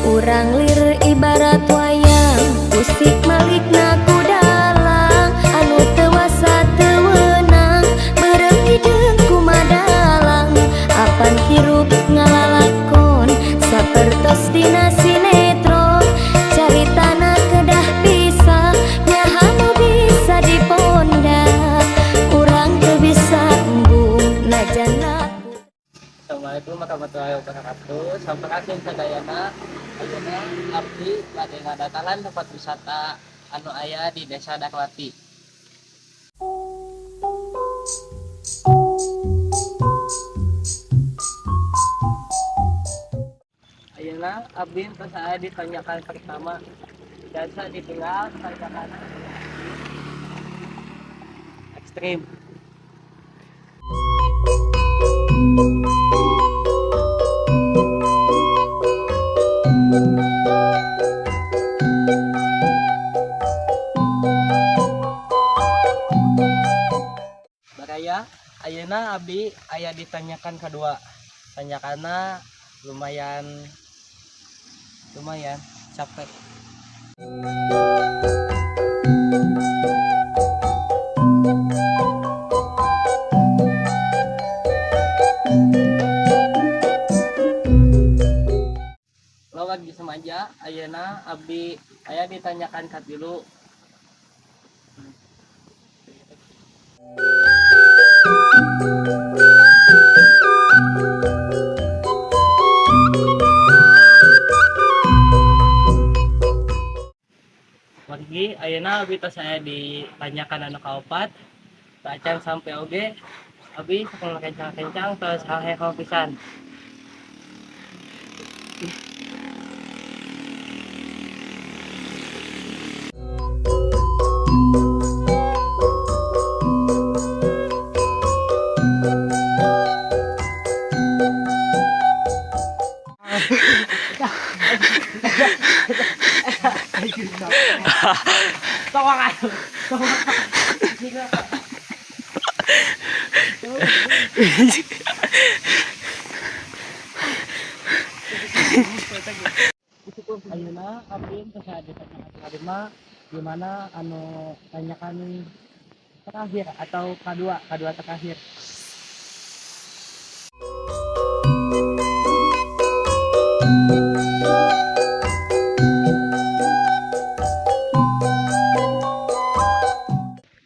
Urang lir ibarat wayang, usik malikna ku dalang. Anu teu wasa teu weunang, beureum hideung kumadalang. Apan hirup ngalalakon sapertos dina sinetron. Caritana kedah bisa nyaha nu bisa diponda. Urang teu bisa embung najan. Assalamualaikum warahmatullahi wabarakatuh. Sampurasun sadayana. Ayeuna abdi bade ngadatangan tempat wisata anu aya di Desa Darwati. Ayeuna abdi tos aya di tanjakan pertama. Biasa ditinggal tanjakan ekstrim. Baraya, ayeuna abdi aya di tanjakan kedua. Tanjakanna lumayan lumayan capek. Lo lagi semaja, ayeuna abdi aya di tanjakan katilu. Wargi, ayeuna abdi tos aya di tanjakan anu kaopat. Tacan sampai oge abdi sakola kencang-kencang tos haheho pisan. Ayeuna abdi tos aya di tanjakan kalima, di mana anu tanjakan terakhir atau kadua terakhir.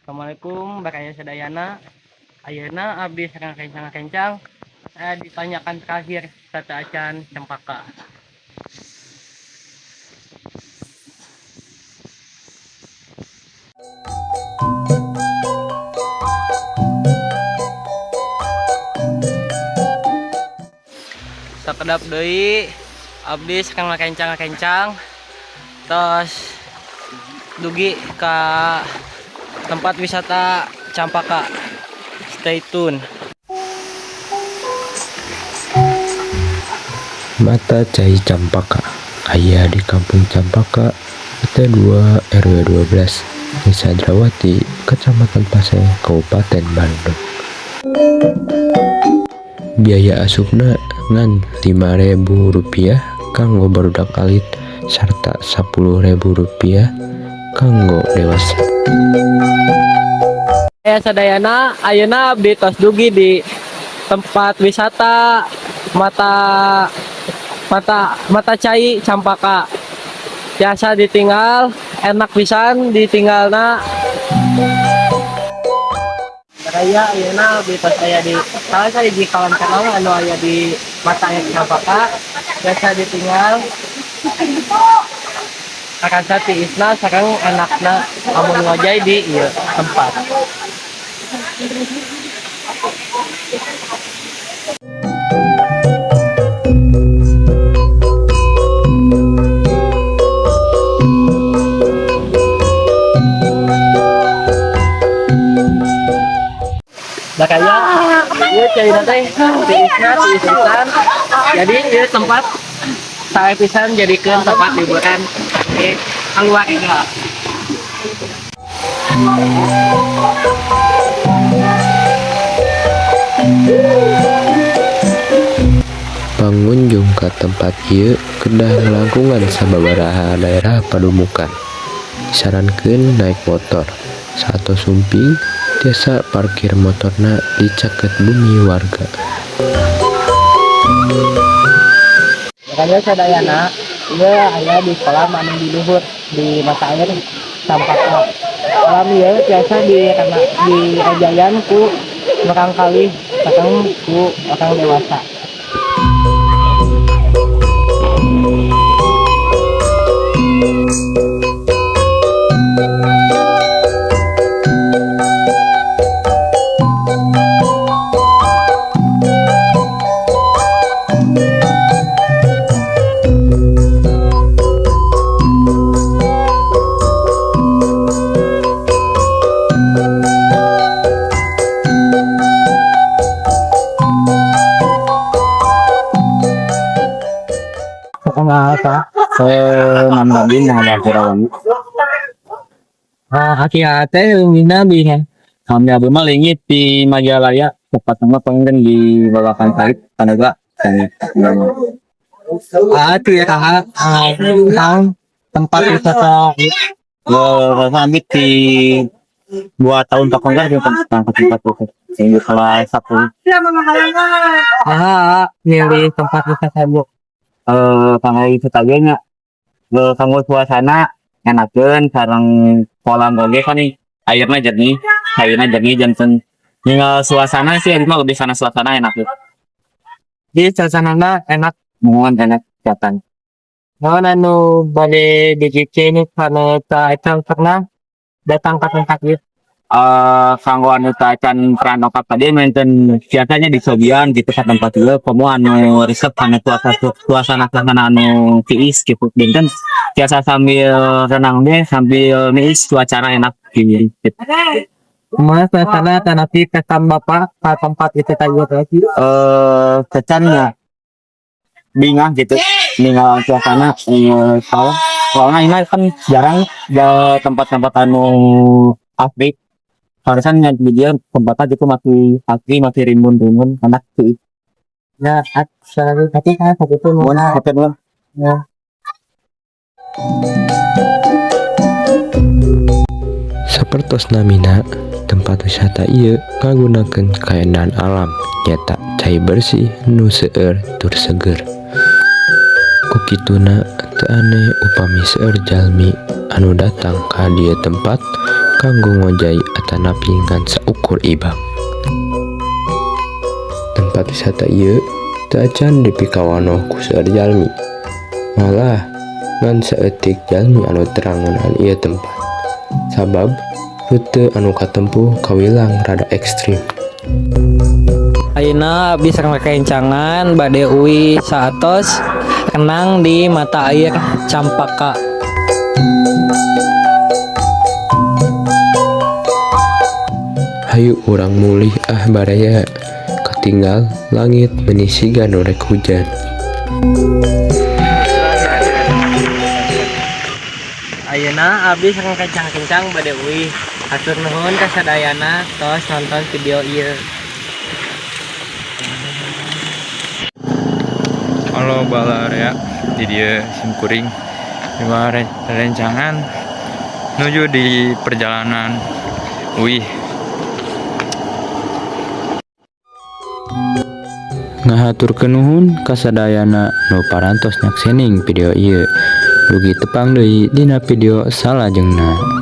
Assalamualaikum baraya sadayana. Ayeuna abdi sareng kencang-kencang saya ditanyakan terakhir sateuacan Cempaka. Sakedap deui abdi sareng kencang-kencang tos dugi ka tempat wisata Campaka. Stay tune. Mata Cai Campaka aya di Kampung Campaka, RT 2 RW 12, Desa Drawati, Kecamatan Paseh, Kabupaten Bandung. Biaya asupna ngan 5.000 rupiah kanggo barudak alit sarta 10.000 rupiah kanggo dewasa. Ya sadayana, ayeuna abdi tos dugi di tempat wisata mata mata mata cai Campaka. Biasa ditinggal, enak pisan ditinggalna. Raya ayeuna abdi tos aya di salah sahiji kolam renang anu aya di Mata Air Campaka. Biasa ditinggal karasa tiisna sareng enakna amun ngojay di ieu tempat. Nah kaya ieu caina teh tiisna tiis pisan. Jadi ieu tempat sae pisan jadikeun tempat liburan di keluarga. Pangunjung ka tempat ieu kedah ngalangkungan sababaraha daerah padumukan. Disarankeun naek motor. Saatos sumping tiasa parkir motorna di caket bumi warga. Makanya sadayana ieu aya di kolam anu di luhur di mata air Campaka. Kolam ieu tiasa di karena diajayan ku murangkalih sareng ku orang dewasa. Kumaha? Saya nama abdi Muhammad Firawan. Ah, aki teh leungitna bi. Kami abdi mah leungit di Majalaya, tepatnya mah pengen di Babakan Sari, Panaga. Ah, tuh ya tentang tempat wisata. Kami di 2 tahun kapungkur di tempat tempat itu. Sehingga kelas 1. Ah, milih tempat wisata, Bu. Kanggo wisata ge nya. Kanggo suasana enakeun sareng kolam oge kan nih airnya jernih, airnya jernih, janten tinggal suasana sih mah, lebih sana suasana enak gitu. Di suasanana enak. Mohon enak kelihatan. Naon anu bade dibikin karena eta pernah datang ke tempat ieu? Kanggo anu teu acan pernah dongkap tadi menten biasanya di cobian gitu ka tempat ieu, komo anu resep kana suasana suasana suasana anu tiis gitu, benten biasa sambil renang deh sambil niis, cuacana enak gitu. Kumaha suasana tanapi kesan Bapak ke tempat wisata ieu tadi? Kesannya bingah gitu, ninggal suasana soalnya ini kan jarang ya tempat-tempat anu asri, harusnya di dia tempatnya gitu masih asri, masih rimbun-rimbun, enak sih. Ya, selalu tadi kan begitu. Mohon hatur nuhun. Ya. Sapertos namina, tempat wisata ieu ngagunakeun kaendahan alam nyaeta cai bersih nu seueur tur seger. Ku kituna teu aneh upami seueur jalmi anu datang ka dieu tempat kanggo ngojay atanapi ngan saukur ibak. Tempat wisata ieu teu acan dipikawanoh ku seueur jalmi. Malah ngan saeutik jalmi anu terang ngeunaan ieu tempat. Sabab rute anu katempuh kawilang rada ekstrim. Ayeuna abdi sareng rerencangan bade uih saatos renang di mata air Campaka. Hayu urang mulih ah, baraya, katinggal langit meuni siga nu rek hujan. Ayeuna abdi sareng rencang-rencang bade uih. Hatur nuhun ka sadayana tos nonton video ieu. Halo balarea, di dieu simkuring lima rencangan nuju di perjalanan uih. Ngahaturkeun nuhun kasadayana nu parantos nyaksening video ieu. Dugi tepang deui dina video salajengna.